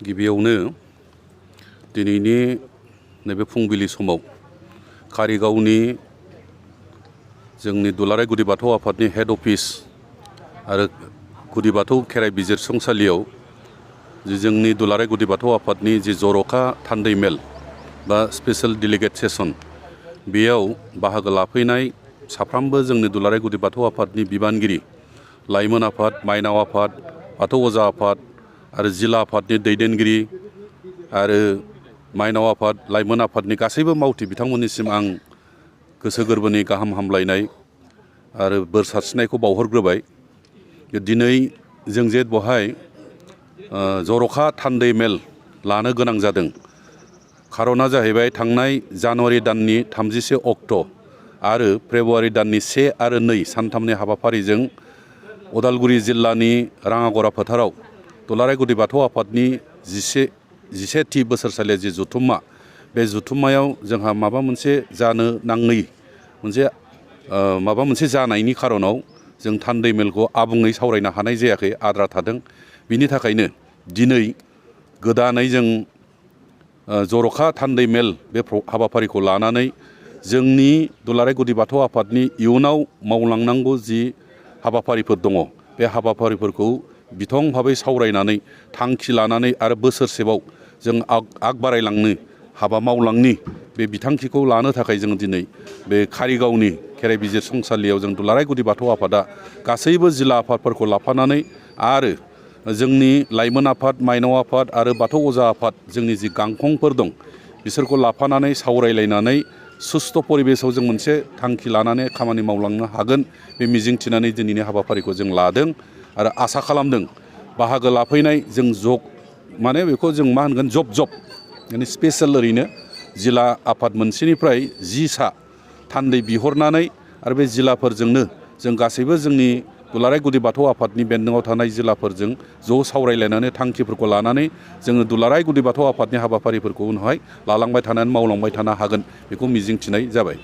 गिबियावनो दिनैनि नैबे फुंबिलि समाव कारिगावनि जोंनि दुलाराय गुदि बाथौ आफादनि हेड अफिस आरो गुदि बाथौ खेराइ बिजिरसंसालियाव जोंनि दुलाराय गुदि बाथौ आफादनि जर'खा थान्दै मेल बा स्पेशल डेलिगेट सेसन बेयाव बाहागो लाफैनाय साफ्रोमबो जोंनि दुलाराय गुदि बाथौ आफादनि बिबानगिरि, लाइमोन आफाद, माइनाव आफाद, बाथौ अजा आफाद आरो जिल्ला आफादनि दैदेनगिरि आरो माइनाव आफाद, लाइमोन आफादनि गासैबो मावथि बिथांमोननिसिम आं गोसो गोरबोनि गाहाम हामलायनाय आरो बोर सारस्रिनायखौ बावहरग्रोबाय। दिनै जों जे बहाय जर'खा थान्दै मेल लानो गोनां जादों, खारना जाहैबाय थांनाय जानुवारि दाननि 31 अक्ट' आरो फेब्रुवारि दाननि 1 आरो 2 सानथामनि हाबाफारिजों उदालगुरि जिल्लानि राङागरा फोथाराव दुलाराय गुदि बाथौ आफादनि 11थि बोसोरसालिया जि जथुम्मा, बे जथुम्मायाव जोंहा माबा मोनसे जानो नाङै माबा मोनसे जानायनि खारनाव जों थान्दै मेलखौ आबुङै सावरायनो हानाय जायाखै, आद्रा थादों। बिनि थाखायनो दिनै गोदानै जों जर'खा थान्दै मेल बे हाबाफारिखौ लानानै जोंनि दुलाराय गुदि बाथौ आफादनि इयुनाव मावलांनांगौ जि हाबाफारिफोर दङ, बे हाबाफारिफोरखौ बिथं भाबै सावरायनानै थांखि लानानै आरो बोसोरसेबाव जों आग बारायलांनो हाबा मावलांनि बे बिथांखिखौ लानो थाखाय जों दिनै बे कारिगावनि खेराइ बिजिरसंसालियाव जों दुलाराय गुदि बाथौ आफादा गासैबो जिल्ला आफादफोरखौ लाफानानै आरो जोंनि लाइमोन आफाद, माइनाव आफाद आरो बाथौ अजा आफाद जोंनि जि गांखंफोर दं बिसोरखौ लाफानानै सावरायलायनानै सुस्थ' परिबेसाव जों मोनसे थांखि लानानै खामानि मावलांनो हागोन, बे मिजिंथिनानै दिनैनि हाबाफारिखौ जों लादों आरो आसा खालामदों बाहागो लाफैनाय जों माने बेखौ जों मा होनगोन जब माने स्पेशल ओरैनो जिल्ला आफाद मोनसेनिफ्राय 10 सा थान्दै बिहरनानै आरो बे जिल्लाफोरजोंनो जों गासैबो जोंनि दुलाराय गुदि बाथौ आफादनि बेन्दोङाव थानाय जिल्लाफोरजों ज' सावरायलायनानै थांखिफोरखौ लानानै जोङो दुलाराय गुदि बाथौ आफादनि हाबाफारिफोरखौ उनावहाय लालांबाय थानानै मावलांबाय थानो हागोन, बेखौ मिजिंथिनाय जाबाय।